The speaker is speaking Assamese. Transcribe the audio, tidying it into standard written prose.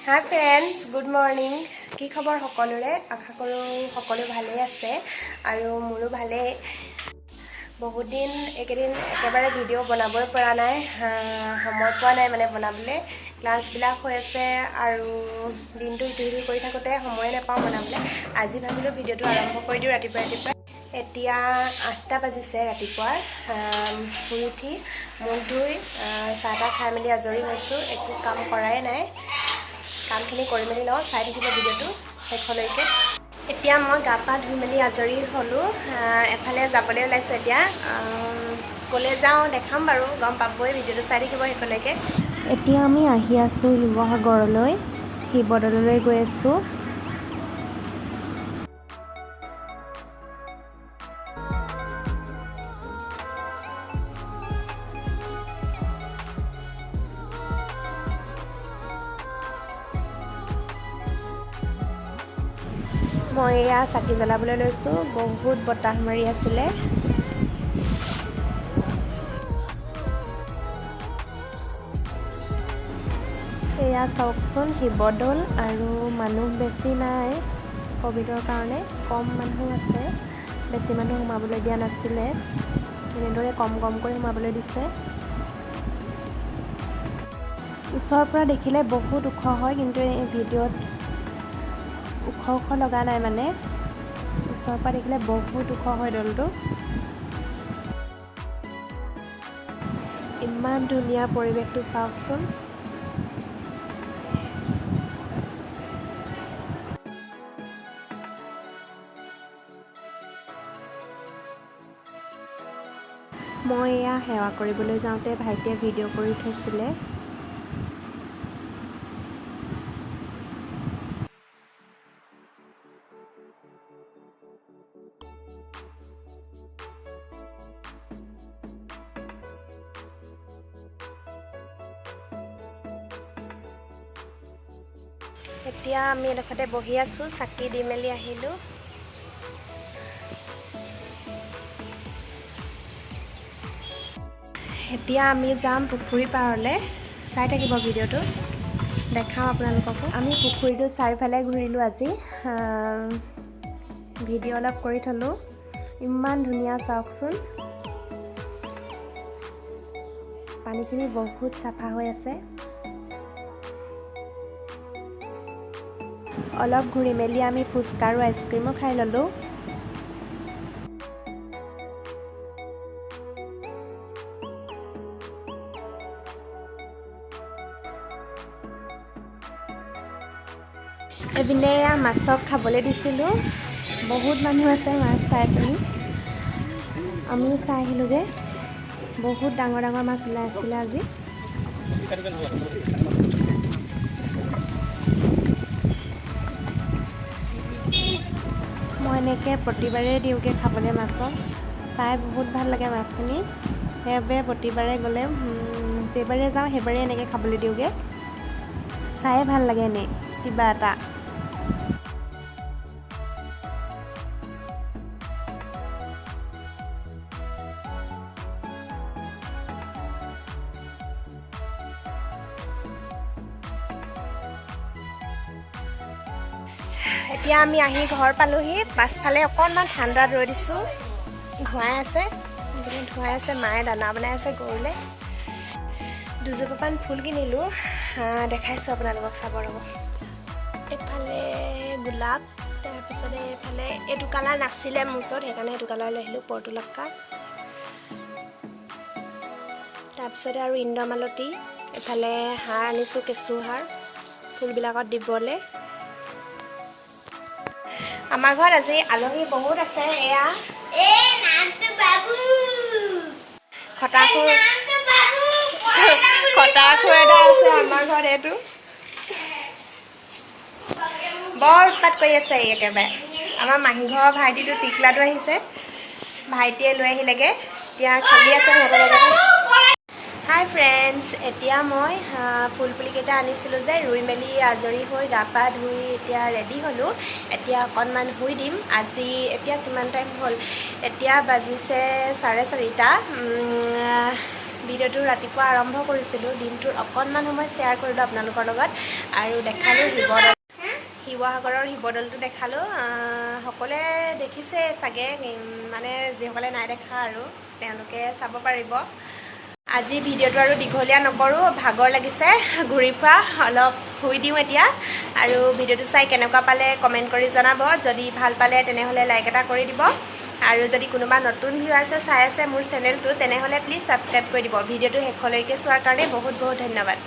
হাই ফ্ৰেণ্ডছ, গুড মৰ্ণিং। কি খবৰ সকলোৰে? আশা কৰোঁ সকলো ভালেই আছে আৰু মোৰো ভালেই। বহুত দিন এইকেইদিন একেবাৰে ভিডিঅ' বনাবই পৰা নাই, সময় পোৱা নাই মানে বনাবলৈ। ক্লাছবিলাক হৈ আছে আৰু দিনটো ইটো সিটো কৰি থাকোঁতে সময়ে নাপাওঁ বনাবলৈ। আজি ভাবিলোঁ ভিডিঅ'টো আৰম্ভ কৰি দিওঁ ৰাতিপুৱা ৰাতিপুৱা। এতিয়া 8টা বাজিছে ৰাতিপুৱাৰ। শুই উঠি মুখ ধুই চাহ তাহ খাই মেলি আজৰি হৈছোঁ। একো কাম কৰাই নাই, কামখিনি কৰি মেলি লওঁ। চাই থাকিব ভিডিঅ'টো শেষলৈকে। এতিয়া মই গা পা ধুই মেলি আজৰি হ'লোঁ। এফালে যাবলৈ ওলাইছোঁ। এতিয়া ক'লৈ যাওঁ দেখাম বাৰু, গম পাবই, ভিডিঅ'টো চাই থাকিব শেষলৈকে। এতিয়া আমি আহি আছোঁ শিৱসাগৰলৈ, শিৱদৌললৈ গৈ আছোঁ। মই এয়া চাকি জ্বলাবলৈ লৈছোঁ। বহুত বতাহ মাৰি আছিলে। এয়া চাওকচোন শিৱদৌল। আৰু মানুহ বেছি নাই, ক'ভিডৰ কাৰণে কম মানুহ আছে। বেছি মানুহ সোমাবলৈ দিয়া নাছিলে, এনেদৰে কম কমকৈ সোমাবলৈ দিছে। ওচৰৰ পৰা দেখিলে বহুত ওখ হয়, কিন্তু এই ভিডিঅ'ত ওখ ওখ লগা নাই, মানে ওচৰৰ পৰা দেখিলে বহুত ওখ হয় দৌলটো। ইমান ধুনীয়া পৰিৱেশটো চাওকচোন। মই এয়া সেৱা কৰিবলৈ যাওঁতে ভাইটিয়ে ভিডিঅ' কৰি থৈছিলে। এতিয়া আমি এডোখৰতে বহি আছোঁ, চাকি দি মেলি আহিলোঁ। এতিয়া আমি যাম পুখুৰী পাৰলৈ। চাই থাকিব ভিডিঅ'টো, দেখাম আপোনালোককো। আমি পুখুৰীটো চাৰিওফালে ঘূৰিলোঁ আজি, ভিডিঅ' অলপ কৰি থ'লোঁ। ইমান ধুনীয়া চাওকচোন, পানীখিনি বহুত চাফা হৈ আছে। অলপ ঘূৰি মেলি আমি ফুচকা আৰু আইচক্ৰীমো খাই ল'লোঁ। এইপিনে মাছক খাবলৈ দিছিলোঁ। বহুত মানুহ আছে মাছ চাই পিনি, আমিও চাই আহিলোঁগৈ। বহুত ডাঙৰ ডাঙৰ মাছ ওলাই আছিলে আজি। মই এনেকৈ প্ৰতিবাৰেই দিওঁগৈ খাবলৈ মাছক, চাই বহুত ভাল লাগে মাছখিনি। সেইবাবে প্ৰতিবাৰে গ'লে, যেইবাৰে যাওঁ সেইবাৰেই এনেকৈ খাবলৈ দিওঁগৈ, চায়ে ভাল লাগে এনেই কিবা এটা। এতিয়া আমি আহি ঘৰ পালোহি। পাছফালে অকণমান ঠাণ্ডাত ৰৈ দিছোঁ, ধোঁৱাই আছে, ধোঁৱাই আছে। মায়ে দানা বনাই আছে গৰুলৈ। দুজোপামান ফুল কিনিলোঁ, দেখাইছোঁ আপোনালোকক, চাব ৰ'ব। এইফালে গোলাপ, তাৰপিছতে এইফালে এইটো কালাৰ নাছিলে মোৰ ওচৰত, সেইকাৰণে এইটো কালাৰ লৈ আহিলোঁ, পৰ্টুলাক্কা। তাৰপিছতে আৰু ইন্দ্ৰমালতী। এইফালে সাৰ আনিছোঁ, কেঁচু সাৰ ফুলবিলাকত দিবলৈ। আমাৰ ঘৰত আজি আলহী বহুত আছে। এয়া খটাখুৰ এটা আছে আমাৰ ঘৰত। এইটো বৰ উৎপাত কৰি আছে এই একেবাৰে। আমাৰ মাহী ঘৰৰ ভাইটিটো টিকলাটো আহিছে, ভাইটিয়ে লৈ আহিলেগৈ, এতিয়া খেলি আছে সিহঁতৰ লগতে। হাই ফ্ৰেণ্ডছ, এতিয়া মই ফুল পুলিকেইটা আনিছিলোঁ যে, ৰুই মেলি আজৰি হৈ গা পা ধুই এতিয়া ৰেডি হ'লোঁ। এতিয়া অকণমান শুই দিম। আজি এতিয়া কিমান টাইম হ'ল? এতিয়া বাজিছে 4:30। ভিডিঅ'টো ৰাতিপুৱা আৰম্ভ কৰিছিলোঁ। দিনটোৰ অকণমান সময় শ্বেয়াৰ কৰিলোঁ আপোনালোকৰ লগত আৰু দেখালোঁ শিৱদৌল, শিৱসাগৰৰ শিৱদৌলটো দেখালোঁ। সকলোৱে দেখিছে চাগে, মানে যিসকলে নাই দেখা আৰু তেওঁলোকে চাব পাৰিব। আজি ভিডিঅ'টো আৰু দীঘলীয়া নকৰোঁ, ভাগৰ লাগিছে ঘূৰি ফুৰা, অলপ শুই দিওঁ এতিয়া। আৰু ভিডিঅ'টো চাই কেনেকুৱা পালে কমেণ্ট কৰি জনাব। যদি ভাল পালে তেনেহ'লে লাইক এটা কৰি দিব আৰু যদি কোনোবা নতুন ভিউৱাৰ্ছে চাই আছে মোৰ চেনেলটো, তেনেহ'লে প্লিজ ছাবস্ক্ৰাইব কৰি দিব। ভিডিঅ'টো শেষলৈকে চোৱাৰ কাৰণে বহুত বহুত ধন্যবাদ।